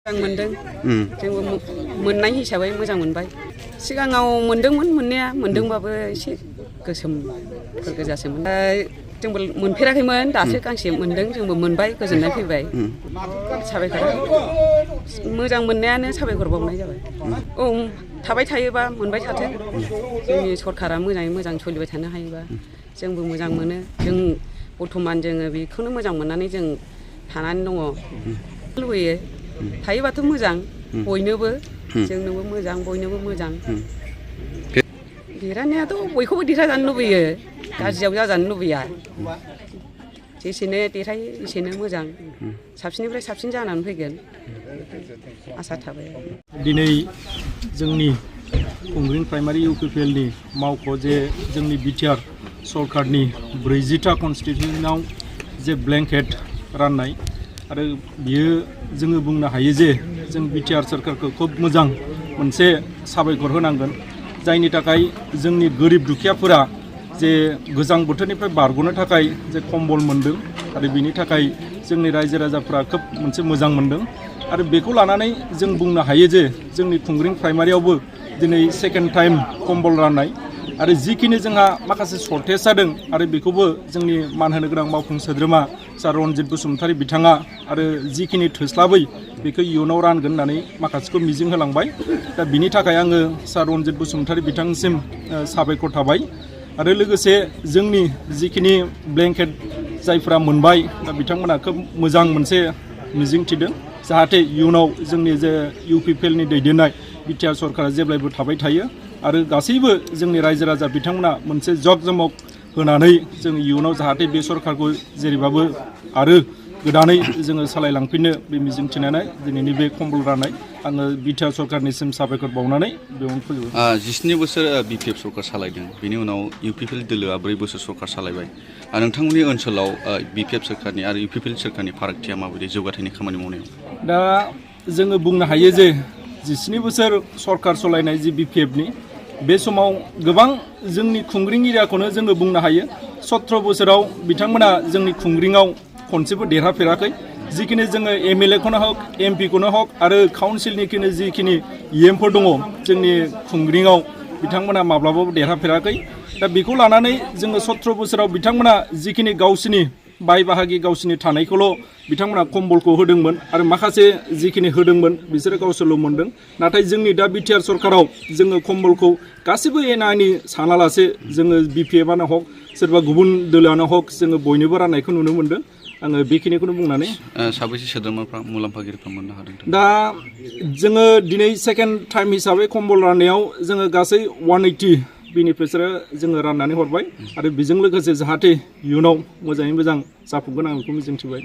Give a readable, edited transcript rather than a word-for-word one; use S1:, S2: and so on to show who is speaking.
S1: मोनदों जोंबो मोननाय हिसाबै मोजां मोनबाय सिगाङाव मोनदोंमोन मोनदोंबाबो एसे गोसोमफोर गोजासोमोन जोंबो मोनफेराखैमोन दासो गांसे मोनदों जोंबो मोनबाय गोजोननाय फैबाय साबायखर मोजां मोननायानो साबायखर बावनाय जाबाय औ थाबाय थायोबा मोनबाय थाथों जोंनि सरकारा मोजाङै मोजां सोलिबाय थानो हायोबा जोंबो मोजां मोनो जों बर्थमान जोङो बेखौनो मोजां मोननानै जों थानानै दङ लुबैयो थायोबाथ' मोजां बयनोबो जोंनोबो मोजां बयनोबो मोजां देरहानायाथ' बयखौबो देरहाजानो लुबैयो गाज्रियाव जाजानो लुबैया जेसेनो देरहायो एसेनो मोजां साबसिननिफ्राय साबसिन जानानै फैगोन आसा थाबाय
S2: दिनै जोंनि खुंग्रिं प्राइमारि UPPL नि मावख' जे जोंनि बिटिआर सरकारनि 40था कन्स्टिटिउसनाव जे ब्लेंकेट राननाय आरो बियो जोङो बुंनो हायो जे जों बिटिआर सरकारखौ खोब मोजां मोनसे साबायखर होनांगोन जायनि थाखाय जोंनि गोरिब दुखियाफोरा जे गोजां बोथोरनिफ्राय बारग'नो थाखाय जे कम्बल मोनदों आरो बिनि थाखाय जोंनि रायजो राजाफ्रा खोब मोनसे मोजां मोनदों आरो बेखौ लानानै जों बुंनो हायो जे जोंनि खुंग्रिं प्राइमारियावबो दिनै सेकेन्ड टाइम कम्बल राननाय आरो जिखिनि जोंहा माखासे सर्टेज जादों आरो बेखौबो जोंनि मान होनो गोनां मावफुं सोद्रोमा सार रनजित बसुमतारी बिथाङा आरो जिखिनि थोस्लाबै बेखौ इयुनाव रानगोन होननानै माखासेखौ मिजिं होलांबाय दा बिनि थाखाय आङो सार रनजित बसुमतारी बिथांसिम साबायखर थाबाय आरो लोगोसे जोंनि जिखिनि ब्लेंकेट जायफ्रा मोनबाय दा बिथांमोना खोब मोजां मोनसे मिजिं थिदों जाहाथे इयुनाव जोंनि जे UPPL नि दैदेननाय बिटिआर सरकारा जेब्लायबो थाबाय थायो आरो गासैबो जोंनि रायजो राजा बिथांमोना मोनसे जग-जमग होनानै जों इयुनाव जाहाथे बे सरकारखौ जेरैबाबो आरो गोदानै जोङो सालायलांफिननो बे मिजिं थिनानै दिनैनि बे कम्बल राननाय आङो बिटिआर सरकारनिसिम साबायखर बावनानै बेयावनो फोजोबो
S3: 17 बोसोर BPF सरकार सालायदों बेनि उनाव UPPL दोलोआ 4 बोसोर सरकार सालायबाय नोंथांमोननि ओनसोलाव BPF सरकारनि आरो UPPL सरकारनि फारागथिया माबायदि जौगाथायनि खामानि मावनायाव
S2: दा जोङो बुंनो हायो जे 17 बोसोर सरकार सालायनाय जि BPF नि बे समाव गोबां जोंनि खुंग्रिं एरियाखौनो जोङो बुंनो हायो 17 बोसोराव बिथांमोना जोंनि खुंग्रिङाव खनसेबो देरहाफेराखै जिखिनि जोङो MLA खौनो हक MP खौनो हक आरो काउन्सिलनिखिनि जिखिनि इ.एम फोर दङ जोंनि खुंग्रिङाव बिथांमोना माब्लाबाबो देरहाफेराखै दा बेखौ लानानै जोङो 17 बोसोराव बिथांमोना जिखिनि गावसिनि बाय बाहागि गावसिनि थानायखौल' बिथांमोना कम्बलखौ होदोंमोन आरो माखासे जिखिनि होदोंमोन बिसोरो गावसोरल' मोनदों नाथाय जोंनि दा बिटिआर सरकाराव जोङो कम्बलखौ गासैबो एना-एनि सानालासे जोङो BPF-आनो हक सोरबा गुबुन दोलोआनो हक जोङो बयनोबो राननायखौ नुनो मोनदों आङो बेखिनिखौनो बुंनानै
S3: साबैसे सोद्रोमाफ्रा मुलाम्फागिरिफ्रा मोननो हादों
S2: दा जोङो दिनै सेकेन्ड टाइम हिसाबै कम्बल राननायाव जोङो गासै 180 बेनिफ्रायसो जोङो राननानै हरबाय आरो बेजों लोगोसे जाहाथे इयुनाव मोजाङै मोजां जाफुंगोन आं बेखौ मिजिंथिबाय